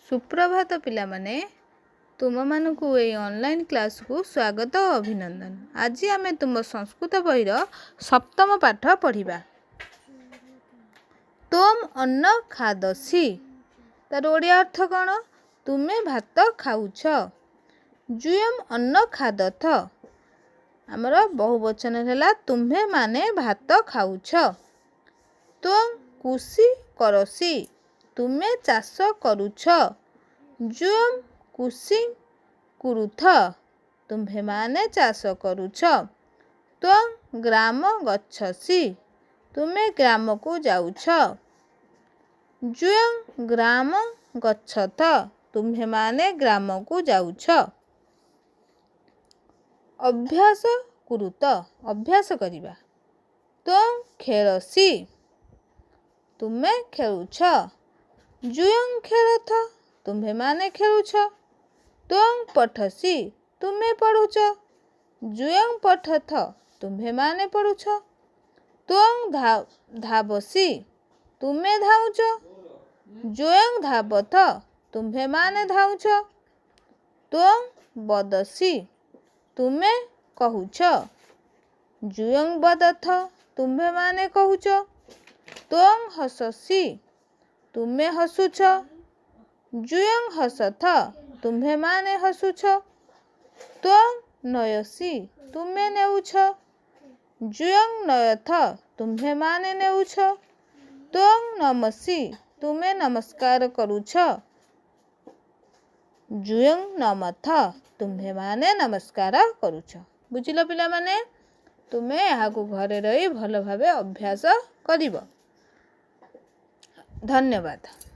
ସୁପ୍ରଭାତ ପିଲାମାନେ, ତୁମମାନଙ୍କୁ ଏଇ ଅନଲାଇନ୍ କ୍ଲାସ୍କୁ ସ୍ୱାଗତ ଓ ଅଭିନନ୍ଦନ। ଆଜି ଆମେ ତୁମ ସଂସ୍କୃତ ବହିର ସପ୍ତମ ପାଠ ପଢ଼ିବା। ତ୍ୱମ୍ ଅନ୍ନ ଖାଦସି। ତାର ଓଡ଼ିଆ ଅର୍ଥ କ'ଣ? ତୁମେ ଭାତ ଖାଉଛ। ୟୁୟମ୍ ଅନ୍ନ ଖାଦଥ। ଆମର ବହୁ ବଚନ ହେଲା ତୁମ୍ଭେମାନେ ଭାତ ଖାଉଛ। ତ୍ୱଂ କୃଷି କରୋଷି। ତୁମେ ଚାଷ କରୁଛ। ୟୁୟମ୍ କୃଷିଂ କୁରୁଥ। ତୁମ୍ଭେମାନେ ଚାଷ କରୁଛ। ତ୍ୱଂ ଗ୍ରାମ ଗଚ୍ଛସି। ତୁମେ ଗ୍ରାମକୁ ଯାଉଛ। ୟୁୟଂ ଗ୍ରାମ ଗଚ୍ଛଥ। ତୁମ୍ଭେମାନେ ଗ୍ରାମକୁ ଯାଉଛ। ଅଭ୍ୟାସ କୁରୁତ, ଅଭ୍ୟାସ କରିବା। ତ୍ୱଂ ଖେଳସି। ତୁମେ ଖେଳୁଛ। ୟୁୟଂ ଖେଳଥ। ତୁମ୍ଭେମାନେ ଖେଳୁଛ। ତ୍ୱଂ ପଠସି। ତୁମେ ପଢ଼ୁଛ। ୟୁୟଂ ପଠଥ। ତୁମ୍ଭେମାନେ ପଢ଼ୁଛ। ତ୍ୱଂ ଧାବସି। ତୁମେ ଧାଉଁଛ। ୟୁୟଂ ଧାବଥ। ତୁମ୍ଭେମାନେ ଧାଉଁଛ। ତ୍ୱଂ ବଦସି। ତୁମେ କହୁଛ। ୟୁୟଂ ବଦଥ। ତୁମ୍ଭେମାନେ କହୁଛ। ତ୍ୱଂ ହସସି। ତୁମେ ହସୁଛ। ୟୁୟଂ ହସଥ। ତୁମ୍ଭେମାନେ ହସୁଛ। ତ୍ୱଂ ନୟସି। ତୁମେ ନେଉଛ। ୟୁୟଂ ନୟଥ। ତୁମ୍ଭେମାନେ ନେଉଛ। ତ୍ୱଂ ନମସି। ତୁମେ ନମସ୍କାର କରୁଛ। ୟୁୟଂ ନମଥ। ତୁମ୍ଭେମାନେ ନମସ୍କାର କରୁଛ। ବୁଝିଲ ପିଲାମାନେ? ତୁମେ ଏହାକୁ ଘରେ ରହି ଭଲ ଭାବେ ଅଭ୍ୟାସ କରିବ। ଧନ୍ୟବାଦ।